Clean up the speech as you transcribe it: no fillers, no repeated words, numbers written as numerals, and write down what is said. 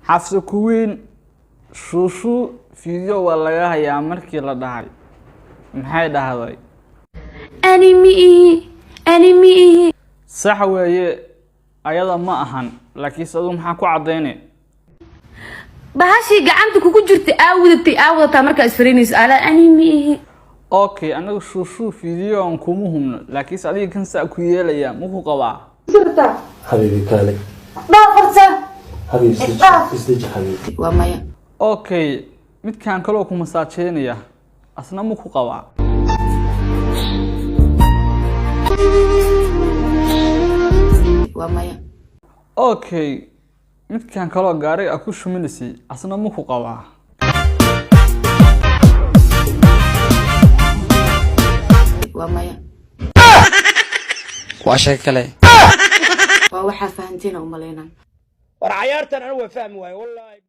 Xafsa Kuwiin, shuushu video waa laga hayaa. Markii la dhahay, maxay dhahday? Ani ma ihi, ani ma ihi. Sax weeye, ayada ma ahan, laakiinse adigu maxaa ku caddayne? Bahashii gacanta kugu jirtay aa wadatay, aa wadataa markaa isfarinayso ala. Ani ma ihi. Okay, anaga shuushu video aan kuma hubno, laakiinse adiga kan saa ku yeelaya maku qabaa? Xabiibi, kaale. Xabiibi, isdeji, isdeji xabiibi. Waa maya. Okay, midkan kaloo ku masaajeynaya asna maku qabaa? Waa maya. Okay, midkan kaloo gaariga a ku shuminaysay asna maku qabaa? Waa maya. Waa sheeko kale. Waa waxaa fahanteena umalaynaa. War cayaartan anigu waa fahmi waaye wallaahi.